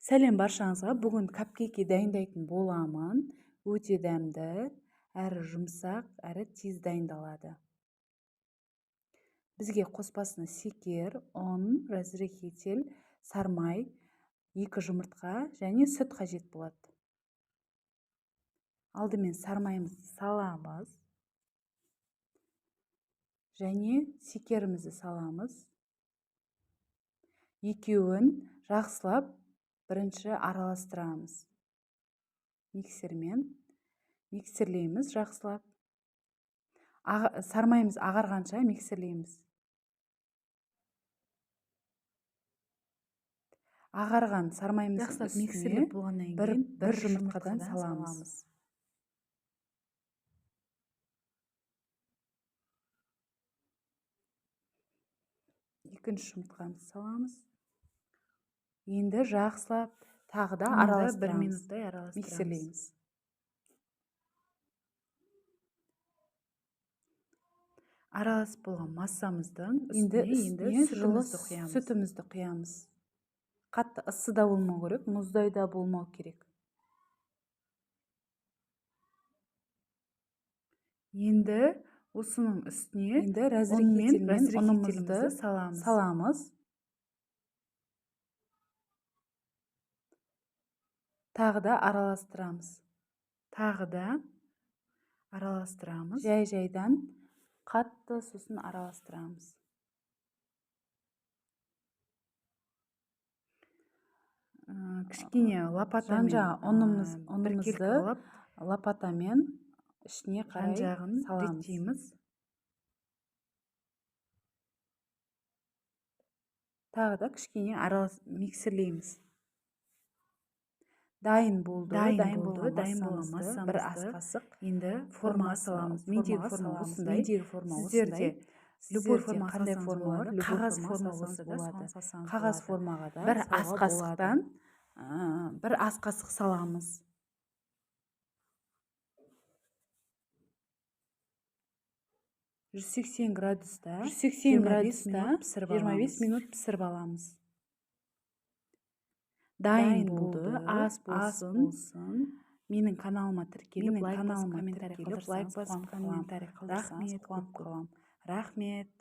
Сәлем баршаңызға. Бүгін капкейки дайындайтын боламын. Өте дәмді, әрі жұмсақ, әрі тез дайындалады. Бізге қоспасына шекер, ұн, разрыхлитель, сармай, 2 жұмыртқа және сүт қажет болады. Алдымен сармайымызды саламыз. Және шекерімізді саламыз. Екеуін жақсылап бірінші араластырамыз. Миксермен миксерлейміз жақсылап. Сармайымыз ағарғанша миксерлейміз. Ағарған сармайымыздың Жақсылап үстіне миксерлеп болғаннан кейін бір бір жұмыртқадан жұмыртқадан саламыз. саламыз. Екінші жұмыртқамызды саламыз. Енді жақсылап тағы да Ұнды бір араластырамыз. минуттай араластырамыз. Миксерлейміз. Араласып болған массамыздың Енді үстіне енді үстіне жылы сүтімізді құямыз. сүтімізді құямыз. Қатты ыссы да болмау керек, мұздай да болмау керек. Енді осының үстіне Енді ұн мен разрыхлительмен разрыхлителімізді ұнымызды саламыз. саламыз. Тағы да араластырамыз. Тағы да араластырамыз. Жай-жайдан қатты сосын араластырамыз. Кішкене лопатамен, Жан-жағы біркелкі ұнымызды қылып лопатамен ішіне қарай жан-жағын саламыз. реттейміз. Тағы да кішкене миксерлейміз. Дайын болды, Дайын дайын болды, болған дайын болған массамызды бір ас массамызды қасық енді формаға саламыз. формаға Мендегі форма саламыз. осындай. Мендегі форма Сіздерде осындай. любой Сіздерде формаға қандай салсаңыз форма бар, болады. любой Қағаз формаға форма салсаңыз болса да болады. соған салсаңыз Қағаз болады. формаға да Бір ас салуға болады. қасықтан, бір ас қасық саламыз. 180 градуста, 180 25 градуста минут пісіріп 25 аламыз. минут пісіріп аламыз. Дайын Дайын болды, болды, ас ас болсын. болсын. Менің каналыма тіркеліп, Менің лайк басып, каналыма комментарий тіркеліп, лайк қалдырсаңыз басып, қуанып қаламын. комментарий қалдырсаңыз Рахмет, қуанып көп көп. қаламын. Рахмет.